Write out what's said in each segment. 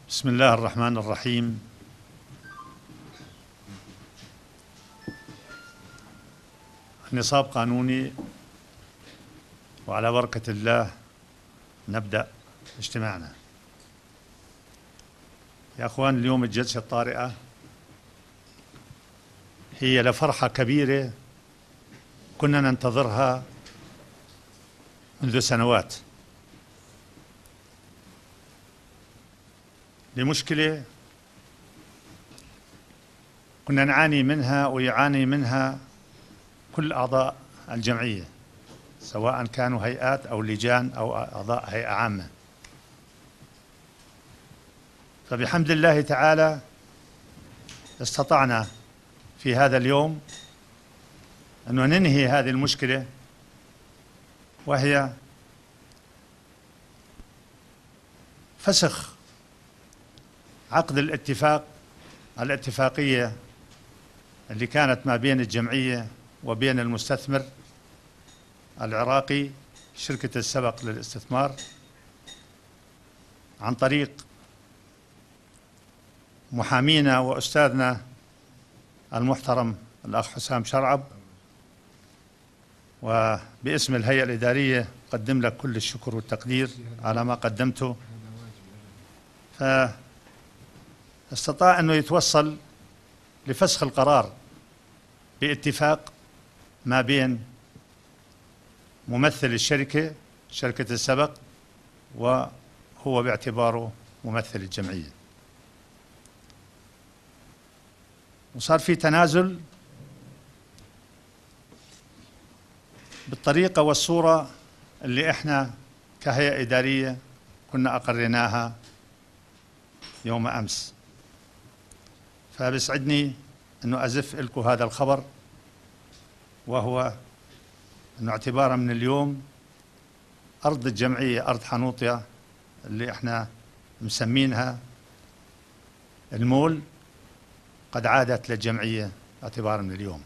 بسم الله الرحمن الرحيم. نصاب قانوني، وعلى بركة الله نبدأ اجتماعنا. يا أخوان، اليوم الجلسة الطارئة هي لفرحة كبيرة كنا ننتظرها منذ سنوات، لمشكلة كنا نعاني منها ويعاني منها كل أعضاء الجمعية، سواء كانوا هيئات أو لجان أو أعضاء هيئة عامة. فبحمد الله تعالى استطعنا في هذا اليوم أن ننهي هذه المشكلة، وهي فسخ عقد الاتفاقية اللي كانت ما بين الجمعية وبين المستثمر العراقي شركة السبق للاستثمار، عن طريق محامينا وأستاذنا المحترم الأخ حسام شرعب. وباسم الهيئة الإدارية قدم لك كل الشكر والتقدير على ما قدمته. فاستطاع أنه يتوصل لفسخ القرار باتفاق ما بين ممثل الشركة، شركة السبق، وهو باعتباره ممثل الجمعية. وصار في تنازل بالطريقة والصورة اللي احنا كهيئة إدارية كنا أقريناها يوم أمس. فبسعدني أنه أزف لكم هذا الخبر، وهو أنه اعتبارا من اليوم أرض الجمعية، أرض حانوطيا اللي احنا مسمينها المول، قد عادت للجمعية اعتبارا من اليوم.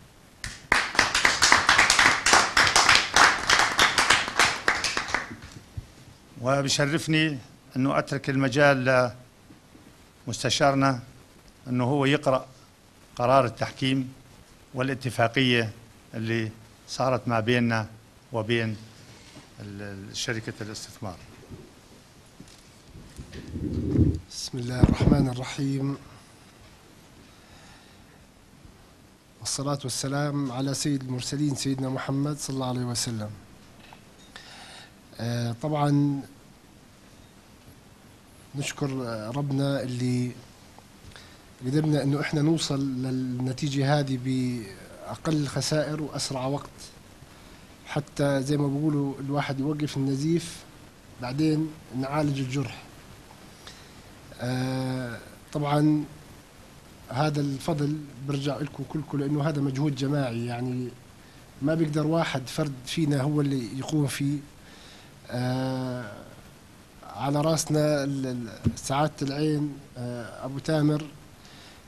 وبشرفني أنه أترك المجال لمستشارنا أنه هو يقرأ قرار التحكيم والاتفاقية اللي صارت ما بيننا وبين شركة الاستثمار. بسم الله الرحمن الرحيم، والصلاة والسلام على سيد المرسلين سيدنا محمد صلى الله عليه وسلم. طبعا نشكر ربنا اللي قدرنا انه احنا نوصل للنتيجة هذه بأقل خسائر وأسرع وقت، حتى زي ما بيقولوا الواحد يوقف النزيف بعدين نعالج الجرح. طبعا هذا الفضل برجع لكم كلكم، لأنه هذا مجهود جماعي، يعني ما بيقدر واحد فرد فينا هو اللي يقوم فيه. على راسنا سعادة العين أبو تامر،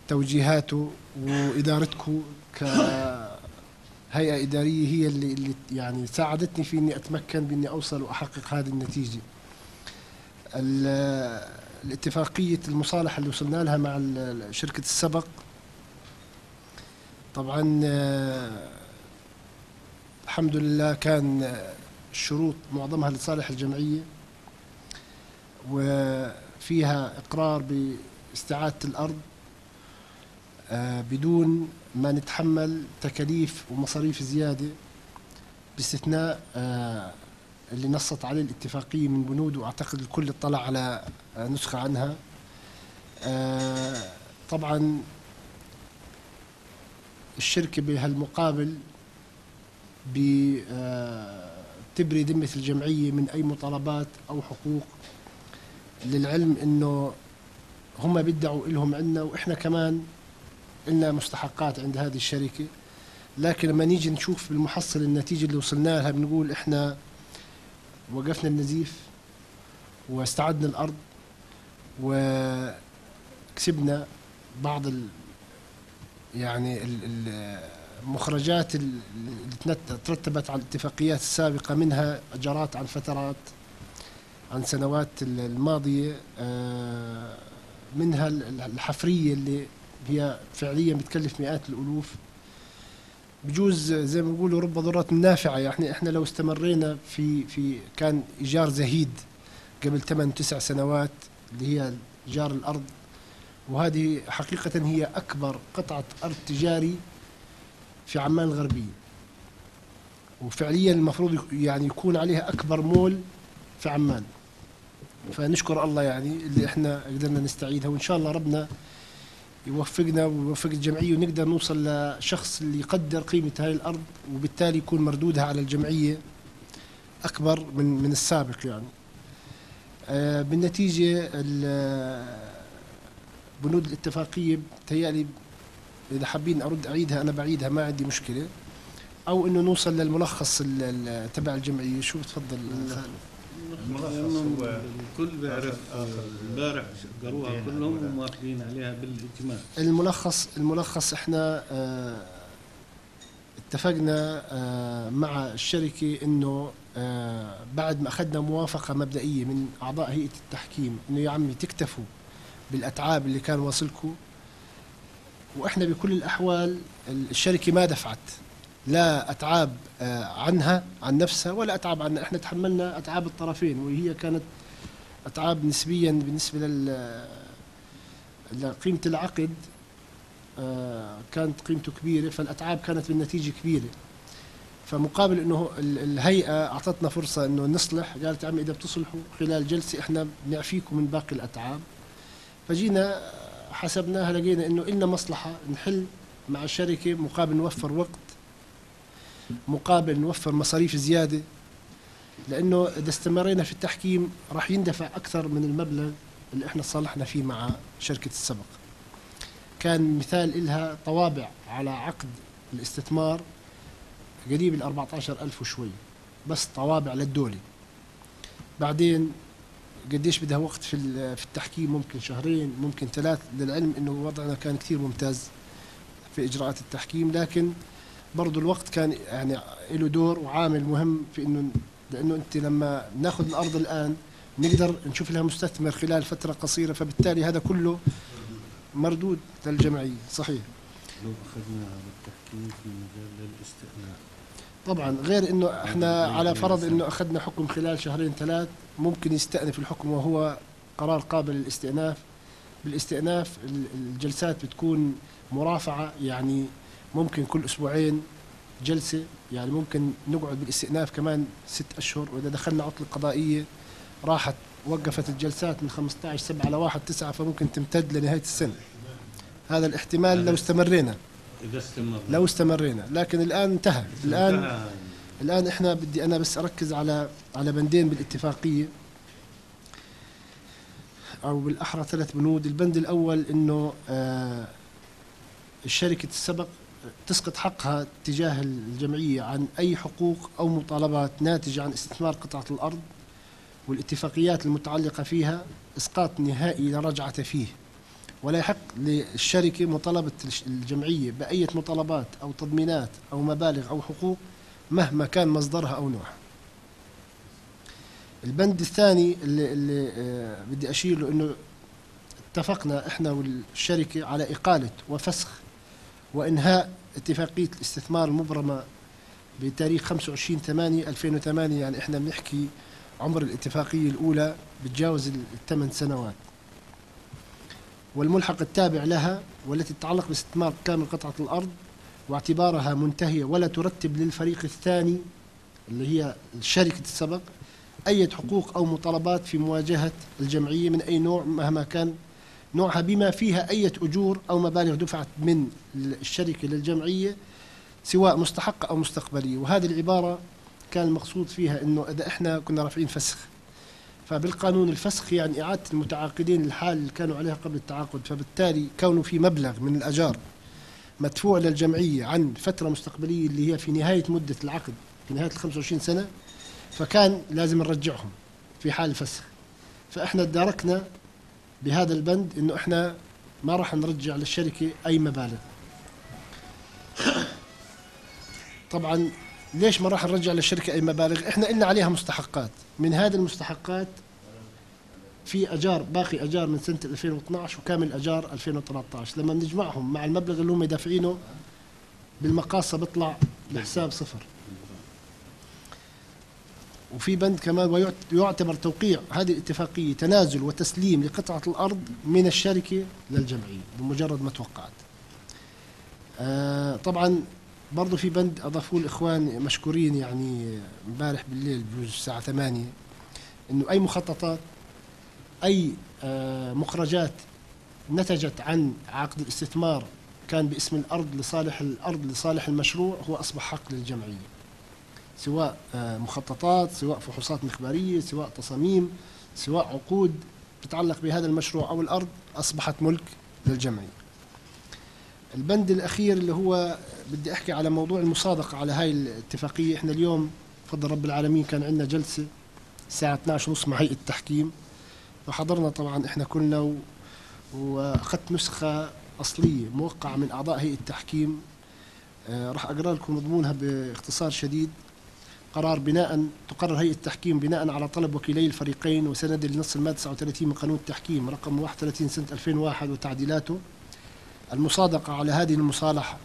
توجيهاته وإدارتكم كهيئة إدارية هي اللي يعني ساعدتني في إني أتمكن بإني أوصل وأحقق هذه النتيجة. الاتفاقية المصالحة اللي وصلنا لها مع شركة السبق، طبعا الحمد لله كان الشروط معظمها لصالح الجمعية، وفيها إقرار باستعادة الأرض بدون ما نتحمل تكاليف ومصاريف زيادة، باستثناء اللي نصت عليه الاتفاقية من بنود، وأعتقد الكل اطلع على نسخة عنها. طبعا الشركة بهالمقابل بتبري ذمة الجمعية من أي مطالبات أو حقوق، للعلم إنه هم بيدعوا إلهم عنا وإحنا كمان إلنا مستحقات عند هذه الشركة، لكن لما نيجي نشوف بالمحصل النتيجة اللي وصلنا لها بنقول إحنا وقفنا النزيف واستعدنا الأرض وكسبنا بعض يعني المخرجات اللي ترتبت على الاتفاقيات السابقة، منها أجارات عن فترات عن سنوات الماضية منها الحفرية اللي هي فعليا بتكلف مئات الألوف. بجوز زي ما بيقولوا رب ضرة نافعة، يعني احنا لو استمرينا في كان إيجار زهيد قبل 8 9 سنوات اللي هي إيجار الأرض، وهذه حقيقة هي أكبر قطعة أرض تجاري في عمان الغربية، وفعليا المفروض يعني يكون عليها أكبر مول في عمان. فنشكر الله يعني اللي احنا قدرنا نستعيدها، وإن شاء الله ربنا يوفقنا ويوفق الجمعية ونقدر نوصل لشخص اللي يقدر قيمة هاي الأرض، وبالتالي يكون مردودها على الجمعية أكبر من السابق يعني. بالنتيجة بنود الاتفاقية بتهيألي إذا حابين أرد أعيدها أنا بعيدها، ما عندي مشكلة، أو إنه نوصل للملخص تبع الجمعية. شو بتفضل خالد؟ الملخص هو الكل بيعرف، امبارح قروها كلهم وموافقين عليها بالاجماع. الملخص احنا اتفقنا مع الشركة انه بعد ما اخذنا موافقة مبدئية من اعضاء هيئة التحكيم انه يا عمي تكتفوا بالاتعاب اللي كان واصلكم، واحنا بكل الاحوال الشركة ما دفعت لا اتعاب عنها عن نفسها ولا اتعاب عنا، احنا تحملنا اتعاب الطرفين، وهي كانت اتعاب نسبيا بالنسبة لقيمة العقد كانت قيمته كبيرة، فالاتعاب كانت بالنتيجة كبيرة. فمقابل انه الهيئة اعطتنا فرصة انه نصلح، قالت يا عمي اذا بتصلحوا خلال جلسه احنا بنعفيكم من باقي الاتعاب. فجينا حسبناها لقينا انه إلنا مصلحة نحل مع الشركة مقابل نوفر وقت، مقابل نوفر مصاريف زيادة، لانه اذا استمرينا في التحكيم راح يندفع اكثر من المبلغ اللي احنا صالحنا فيه مع شركة السبق. كان مثال إلها طوابع على عقد الاستثمار قريب ال 14,000 وشوي بس طوابع للدولة. بعدين قديش بدها وقت في التحكيم، ممكن شهرين ممكن 3، للعلم انه وضعنا كان كثير ممتاز في اجراءات التحكيم، لكن برضو الوقت كان يعني له دور وعامل مهم في انه، لانه انت لما ناخذ الارض الان نقدر نشوف لها مستثمر خلال فترة قصيرة، فبالتالي هذا كله مردود للجمعية. صحيح لو اخذناها بالتحكيم في مجال للاستئناف طبعا، غير انه احنا على فرض انه اخذنا حكم خلال شهرين 3 ممكن يستأنف الحكم، وهو قرار قابل للاستئناف. بالاستئناف الجلسات بتكون مرافعة، يعني ممكن كل أسبوعين جلسة، يعني ممكن نقعد بالاستئناف كمان 6 أشهر، وإذا دخلنا عطلة قضائية راحت وقفت الجلسات من 15/7 ل 1/9، فممكن تمتد لنهاية السنة. هذا الاحتمال لو استمرينا، إذا استمرنا، لو استمرينا، لكن الآن انتهى. الآن إحنا بدي أنا بس أركز على بندين بالاتفاقية، أو بالأحرى 3 بنود. البند الأول إنه الشركة السبق تسقط حقها تجاه الجمعية عن أي حقوق أو مطالبات ناتجة عن استثمار قطعة الأرض والاتفاقيات المتعلقة فيها إسقاط نهائي لا رجعة فيه، ولا يحق للشركة مطالبة الجمعية بأي مطالبات أو تضمينات أو مبالغ أو حقوق مهما كان مصدرها أو نوعها. البند الثاني اللي بدي أشير له إنه اتفقنا إحنا والشركة على إقالة وفسخ وإنهاء اتفاقية الاستثمار المبرمة بتاريخ 25/8/2008، يعني إحنا بنحكي عمر الاتفاقية الأولى بتجاوز 8 سنوات، والملحق التابع لها والتي تتعلق باستثمار كامل قطعة الأرض واعتبارها منتهية ولا ترتب للفريق الثاني اللي هي الشركة السبق أي حقوق أو مطالبات في مواجهة الجمعية من أي نوع مهما كان نوعها، بما فيها أي أجور أو مبالغ دفعت من الشركة للجمعية سواء مستحقة أو مستقبلية. وهذه العبارة كان المقصود فيها أنه إذا إحنا كنا رافعين فسخ، فبالقانون الفسخ يعني إعادة المتعاقدين للحال اللي كانوا عليها قبل التعاقد، فبالتالي كونه في مبلغ من الأجار مدفوع للجمعية عن فترة مستقبلية اللي هي في نهاية مدة العقد في نهاية 25 سنة، فكان لازم نرجعهم في حال الفسخ. فإحنا تداركنا بهذا البند إنه إحنا ما راح نرجع للشركة أي مبالغ. طبعا ليش ما راح نرجع للشركة أي مبالغ؟ إحنا إلنا عليها مستحقات، من هذه المستحقات في اجار باقي اجار من سنة 2012 وكامل اجار 2013. لما بنجمعهم مع المبلغ اللي هم دافعينه بالمقاصه بيطلع الحساب صفر. وفي بند كمان، ويعتبر توقيع هذه الاتفاقية تنازل وتسليم لقطعة الأرض من الشركة للجمعية بمجرد ما توقعت. طبعا برضو في بند أضافوه الإخوان مشكورين، يعني امبارح بالليل بجوز الساعة 8، إنه أي مخططات، أي مخرجات نتجت عن عقد الاستثمار كان باسم الأرض لصالح الأرض لصالح المشروع، هو أصبح حق للجمعية، سواء مخططات، سواء فحوصات مخبرية، سواء تصاميم، سواء عقود تتعلق بهذا المشروع أو الأرض، أصبحت ملك للجمعية. البند الأخير اللي هو بدي أحكي على موضوع المصادقة على هاي الاتفاقية. إحنا اليوم بفضل رب العالمين كان عندنا جلسة الساعة 12:30 مع هيئة التحكيم، وحضرنا طبعا إحنا كلنا، وأخذت نسخة أصلية موقعة من أعضاء هيئة التحكيم. راح أقرأ لكم مضمونها باختصار شديد. قرار بناء تقرر هيئة التحكيم بناء على طلب وكيلي الفريقين وسند لنص المادة 39 من قانون التحكيم رقم 31 سنة 2001 وتعديلاته المصادقة على هذه المصالحة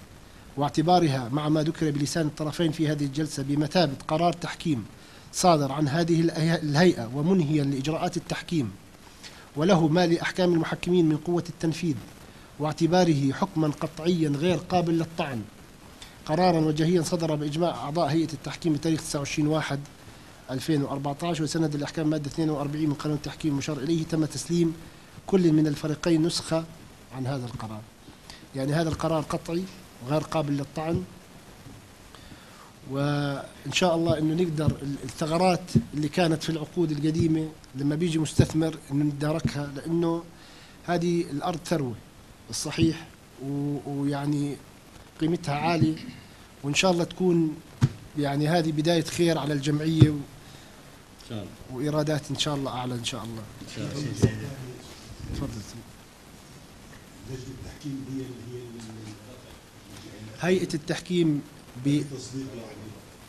واعتبارها مع ما ذكر بلسان الطرفين في هذه الجلسة بمثابة قرار تحكيم صادر عن هذه الهيئة ومنهيا لإجراءات التحكيم، وله ما لأحكام المحكمين من قوة التنفيذ، واعتباره حكما قطعيا غير قابل للطعن، قرارا وجهيا صدر بإجماع أعضاء هيئة التحكيم بتاريخ 29/1/2014 وسند الأحكام مادة 42 من قانون التحكيم المشار إليه. تم تسليم كل من الفريقين نسخة عن هذا القرار. يعني هذا القرار قطعي وغير قابل للطعن، وإن شاء الله إنه نقدر الثغرات اللي كانت في العقود القديمة لما بيجي مستثمر إنه نتداركها، لأنه هذه الأرض ثروة الصحيح، ويعني قيمتها عالية، وإن شاء الله تكون يعني هذه بداية خير على الجمعية وإيرادات إن شاء الله أعلى إن شاء الله. تفضل. لجنة التحكيم هي هيئة التحكيم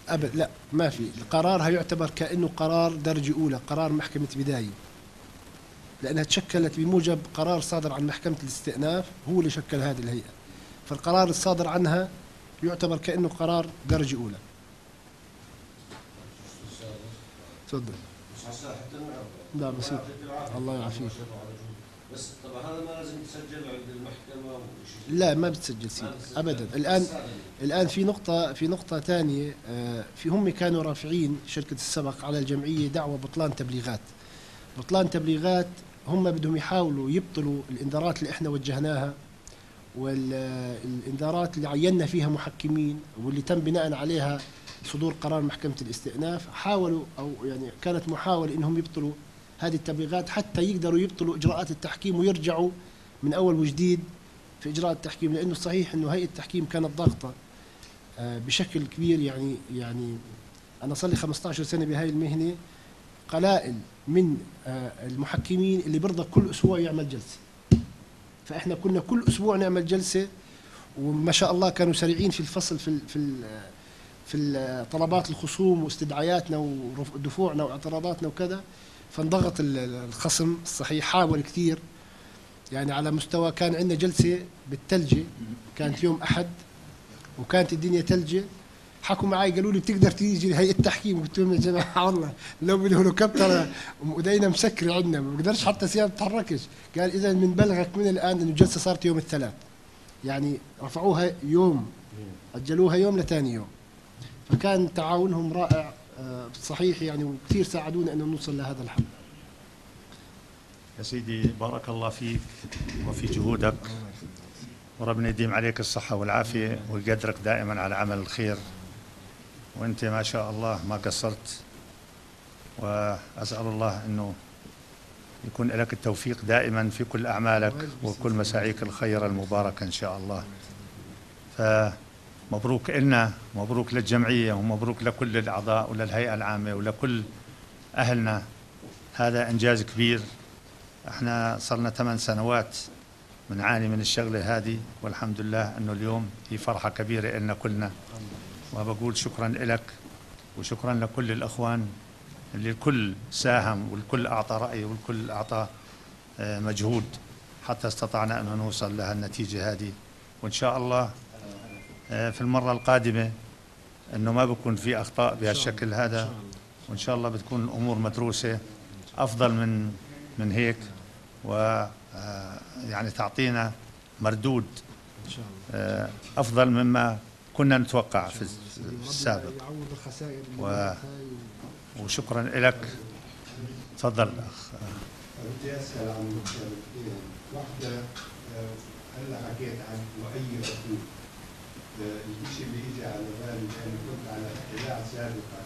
أبد لا، ما في القرار هيعتبر كأنه قرار درجة أولى، قرار محكمة بداية، لأنها تشكلت بموجب قرار صادر عن محكمة الاستئناف، هو اللي شكل هذه الهيئة، فالقرار الصادر عنها يعتبر كأنه قرار درجة أولى. تفضل. لا بسيط، الله يعافيك. بس طبعا هذا ما لازم يتسجل عند المحكمة؟ لا ما بتسجل سيدي أبدا. الآن في نقطة ثانية، في هم كانوا رافعين شركة السبق على الجمعية دعوة بطلان تبليغات. بطلان تبليغات هم بدهم يحاولوا يبطلوا الإنذارات اللي احنا وجهناها والإنذارات اللي عينا فيها محكمين واللي تم بناء عليها صدور قرار محكمة الاستئناف. حاولوا أو يعني كانت محاولة إنهم يبطلوا هذه التبليغات حتى يقدروا يبطلوا إجراءات التحكيم ويرجعوا من أول وجديد في إجراء التحكيم، لأنه صحيح إنه هيئة التحكيم كانت ضاغطة بشكل كبير. يعني أنا صار لي 15 سنة بهاي المهنة، قلائل من المحكمين اللي برضى كل أسبوع يعمل جلسة، فإحنا كنا كل أسبوع نعمل جلسة، وما شاء الله كانوا سريعين في الفصل في طلبات الخصوم واستدعاياتنا ودفوعنا واعتراضاتنا وكذا، فانضغط الخصم الصحيح، حاول كثير. يعني على مستوى كان عندنا جلسة بالثلجة، كانت يوم أحد وكانت الدنيا ثلجة، حكوا معي قالوا لي بتقدر تيجي هيئة التحكيم؟ قلت لهم يا جماعة والله لو بالهليكوبتر ودينا مسكرة عندنا ما بقدرش حتى سيارة تتحركش. قال إذا بنبلغك من الآن إنه الجلسة صارت يوم الثلاث، يعني رفعوها يوم، أجلوها يوم لثاني يوم. فكان تعاونهم رائع صحيح يعني، وكثير ساعدونا انه نوصل لهذا الحل. يا سيدي بارك الله فيك وفي جهودك، وربنا يديم عليك الصحة والعافية ويقدرك دائما على عمل الخير، وانت ما شاء الله ما قصرت، وأسأل الله أنه يكون لك التوفيق دائما في كل أعمالك وكل مساعيك الخير المباركة إن شاء الله. فمبروك لنا، مبروك للجمعية، ومبروك لكل الأعضاء وللهيئة العامة ولكل أهلنا. هذا إنجاز كبير، احنا صرنا 8 سنوات بنعاني من الشغلة هذه، والحمد لله أنه اليوم هي فرحة كبيرة لنا كلنا. وبقول شكرا لك وشكرا لكل الأخوان اللي الكل ساهم والكل أعطى رأي والكل أعطى مجهود حتى استطعنا أن نوصل لهالنتيجة هذه. وإن شاء الله في المرة القادمة أنه ما بكون في أخطاء بهالشكل هذا، وإن شاء الله بتكون الأمور مدروسة أفضل من هيك، و يعني تعطينا مردود أفضل مما كنا نتوقع في السابق. وشكرا لك. تفضل أخ. بدي أسأل عن شغلتين، واحدة هلا حكيت عن وأي عقود، الشيء اللي اجى على بالي لأني كنت على اطلاع سابقا،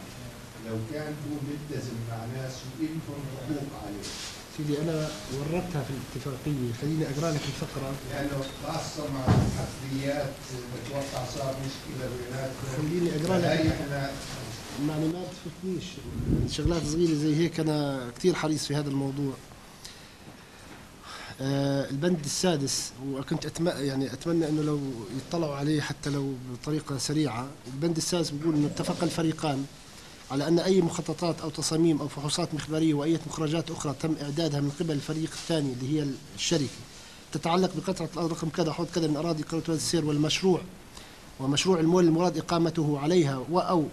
لو كان هو ملتزم مع ناس وإلهم حقوق عليه. سيدي أنا وردتها في الاتفاقية، خليني أقرأ لك الفقرة. لأنه خاصة مع الحفريات بتوقع صار مشكلة بيناتهم. خليني أقرأ لك. احنا يعني ما تفوتنيش شغلات صغيرة زي هيك، أنا كثير حريص في هذا الموضوع. البند السادس، وكنت يعني أتمنى أنه لو يطلعوا عليه حتى لو بطريقة سريعة. البند السادس بيقول أنه اتفق الفريقان على أن أي مخططات أو تصاميم أو فحوصات مخبرية وأي مخرجات أخرى تم إعدادها من قبل الفريق الثاني اللي هي الشركة تتعلق بقطعة الأرض رقم كذا حوض كذا من أراضي قرية وادي السير والمشروع ومشروع المول المراد إقامته عليها وأو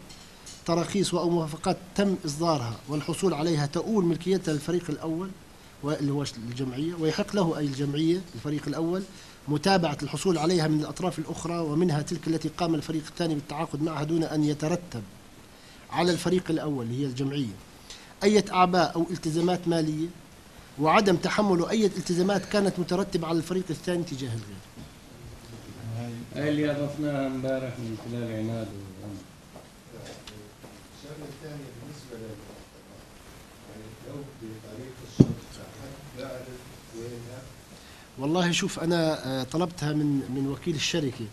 تراخيص أو موافقات تم إصدارها والحصول عليها تؤول ملكيتها للفريق الأول واللي هو الجمعية، ويحق له أي الجمعية الفريق الأول متابعة الحصول عليها من الأطراف الأخرى ومنها تلك التي قام الفريق الثاني بالتعاقد معها دون أن يترتب على الفريق الأول هي الجمعية أي أعباء أو التزامات مالية، وعدم تحمل أي التزامات كانت مترتبة على الفريق الثاني تجاه الغير. هاي اللي أضفناها امبارح من خلال عماد وعمر. الشغلة الثانية بالنسبة للمخططات، يعني لو بطريقة الصدفة حد بيعرف وينها؟ والله شوف، أنا طلبتها من وكيل الشركة،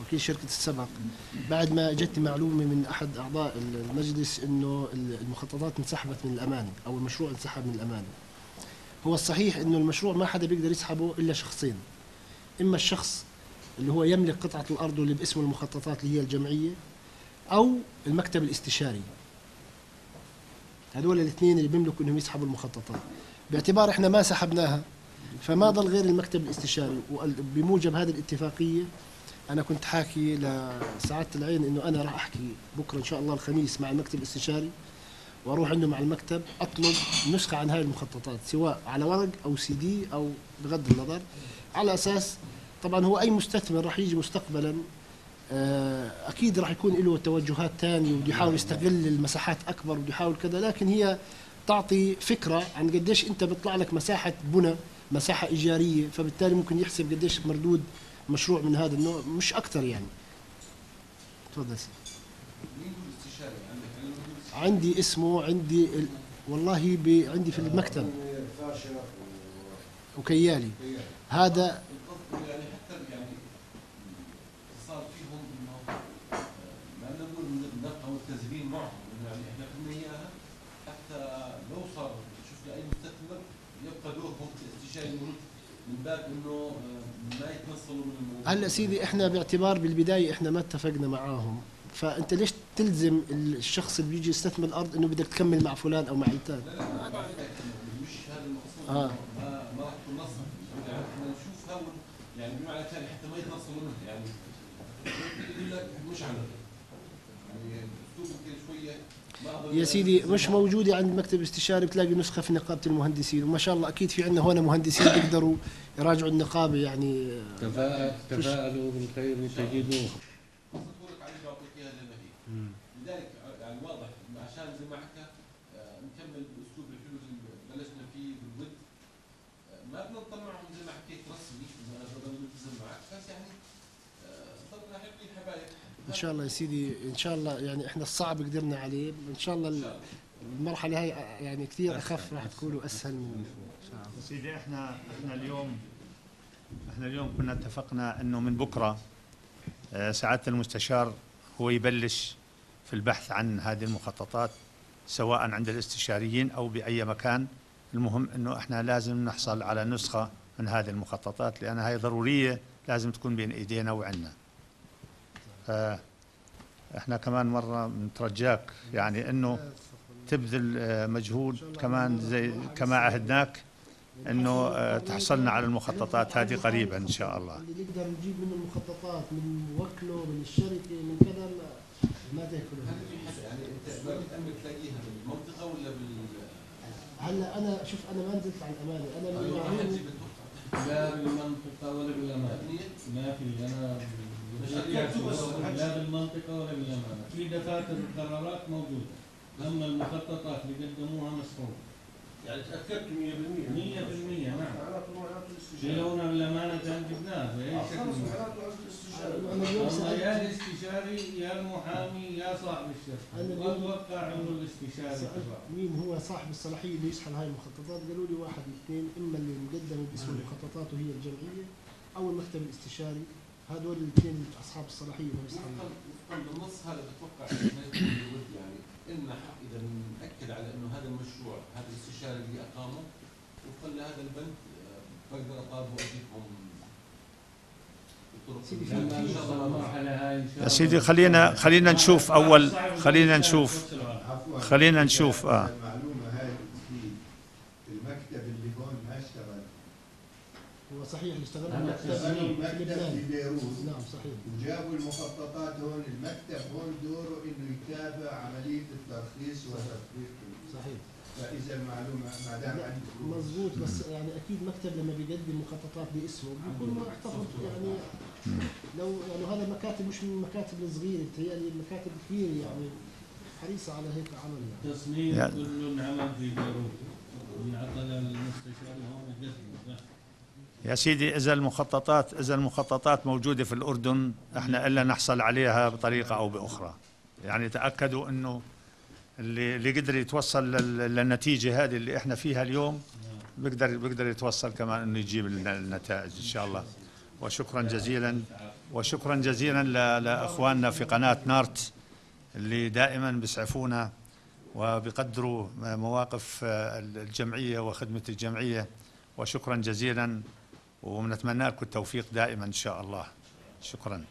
وكيل شركة السبق، بعد ما اجتني معلومة من أحد أعضاء المجلس إنه المخططات انسحبت من الأمانة أو المشروع انسحب من الأمانة. هو الصحيح إنه المشروع ما حدا بيقدر يسحبه إلا شخصين، إما الشخص اللي هو يملك قطعة الأرض واللي باسمه المخططات اللي هي الجمعية، أو المكتب الاستشاري. هذول الاثنين اللي بيملكوا إنهم يسحبوا المخططات. باعتبار إحنا ما سحبناها فما ضل غير المكتب الاستشاري، وبموجب هذه الاتفاقية أنا كنت حاكي لسعادة العين إنه أنا راح أحكي بكرة إن شاء الله الخميس مع المكتب الاستشاري، وأروح عنده مع المكتب أطلب نسخة عن هاي المخططات سواء على ورق أو سي دي أو بغض النظر، على أساس طبعا هو أي مستثمر راح يجي مستقبلا أكيد راح يكون له توجهات ثانية وبده يحاول يستغل المساحات أكبر وبده يحاول كذا، لكن هي تعطي فكرة عن قديش أنت بيطلع لك مساحة بنى، مساحة إيجارية، فبالتالي ممكن يحسب قديش مردود مشروع من هذا النوع، مش أكثر يعني. تفضل سيدي. مين هو الاستشاري عندك؟ عندي اسمه، عندي والله عندي في المكتب وكيالي هذا. يعني حتى يعني صار فيهم انه ما نقول نبقى ملتزمين معهم، انه يعني احنا بدنا اياها حتى لو صار شفنا اي مستثمر يبقى دورهم الاستشاري موجود من باب انه ما يتنصلوا من الموضوع. هلا سيدي احنا باعتبار بالبداية احنا ما اتفقنا معاهم، فانت ليش تلزم الشخص اللي بيجي يستثمر الارض انه بدك تكمل مع فلان او مع علتان؟ لا لا مش هذا المقصود. ما راح تكون نصا، يعني احنا نشوفها يعني بمعنى ثاني حتى ما يتنصلوا منها، يعني يقول لك مش عندنا، يعني اسلوب يمكن شوية. يا سيدي مش موجودة عند مكتب استشاري، بتلاقي نسخة في نقابة المهندسين، وما شاء الله أكيد في عندنا هنا مهندسين بيقدروا يراجعوا النقابة. يعني تفاءلوا بالخير تجدوه. لذلك يعني واضح عشان زي ما حكى نكمل بالاسلوب الحلو اللي بلشنا فيه بالود، ما بدنا نطلعهم زي ما حكيت رسمي انه انا بضل ملتزم معك، بس يعني ضلنا حلوين حبايب. ان شاء الله يا سيدي، ان شاء الله يعني احنا الصعب قدرنا عليه، ان شاء الله المرحلة هاي يعني كثير اخف راح تكون واسهل من ان شاء الله. سيدي احنا اليوم كنا اتفقنا انه من بكره سعادة المستشار هو يبلش في البحث عن هذه المخططات سواء عند الاستشاريين او باي مكان. المهم انه احنا لازم نحصل على نسخه من هذه المخططات لان هي ضرورية، لازم تكون بين ايدينا وعندنا. احنا كمان مرة بنترجاك يعني انه تبذل مجهود كمان زي كما عهدناك انه تحصلنا على المخططات هذه قريبا ان شاء الله. اللي نقدر نجيب منه المخططات، من وكله، من الشركه، من كذا، ما تاكلوا. هل في حدا، يعني انت ما بتامن تلاقيها بالمنطقة ولا بال هلا انا شوف، انا ما نزلت على الامانه، انا من أيوة، ما المعلومة حتجيب اتوقع. لا بالمنطقة ولا بالأمانة، ما في. أنا لا بالمنطقة ولا بالأمانة، في دفاتر القرارات موجودة، أما المخططات اللي قدموها مسحوبة. يعني تاكدت 100%؟ 100%، نعم. معناته معناته الاستشاري. لونا بالأمانة كان جبناها بأي شكل. خلص، معناته عند الاستشاري. انا اليوم والله سالت يا الاستشاري يا المحامي يا صاحب الشركة، أنا اليوم وأتوقع إنه الاستشاري سألت تبعه. مين هو صاحب الصلاحية اللي يسحب هاي المخططات، قالوا لي واحد من اثنين: اما اللي مقدم باسم المخططات وهي الجمعيه، او المكتب الاستشاري. هذول الاثنين اصحاب الصلاحية انهم يسحبوا. وفقا للنص هذا بتوقع إنه ما يكون الود، يعني إلنا حق اذا بنأكد على انه هذا المشروع هذا الاستشاري اللي اقامه وفقا لهذا البند، بقدر اطالبه واجيبهم بطرق سيدي، إن شاء لما الله ما المرحلة هاي إن شاء يا الله. سيدي، خلينا نشوف اول، خلينا نشوف عفوا. خلينا نشوف. المعلومة هاي بتفيد المكتب اللي هون ما اشتغل. هو صحيح، اللي اشتغل هلا المكتب اشتغلوا في مكتب في لبنان. بيروت. نعم، صحيح. وجابوا المخططات هون. المكتب هون دوره انه يتابع عملية الترخيص وتطبيق. صحيح. فاذا المعلومة ما دام لا، عندكم مزبوط، بس يعني اكيد مكتب لما بيقدم مخططات باسمه بيكون محتفظ، يعني لو يعني هذا مكاتب مش من المكاتب الصغيره، بتهيألي المكاتب الكبيرة يعني حريصة على هيك عمل يعني. تصميم يا- كله انعمل في بيروت، انعطى للمستشاري هون قدمه. يا سيدي، اذا المخططات موجودة في الاردن، احنا الا نحصل عليها بطريقة او باخرى. يعني تاكدوا انه اللي قدر يتوصل للنتيجة هذه اللي احنا فيها اليوم بيقدر يتوصل كمان انه يجيب النتائج ان شاء الله. وشكرا جزيلا لاخواننا في قناة نارت اللي دائما بيسعفونا وبيقدروا مواقف الجمعية وخدمه الجمعيه. وشكرا جزيلا، ونتمنى لكم التوفيق دائما ان شاء الله. شكرا.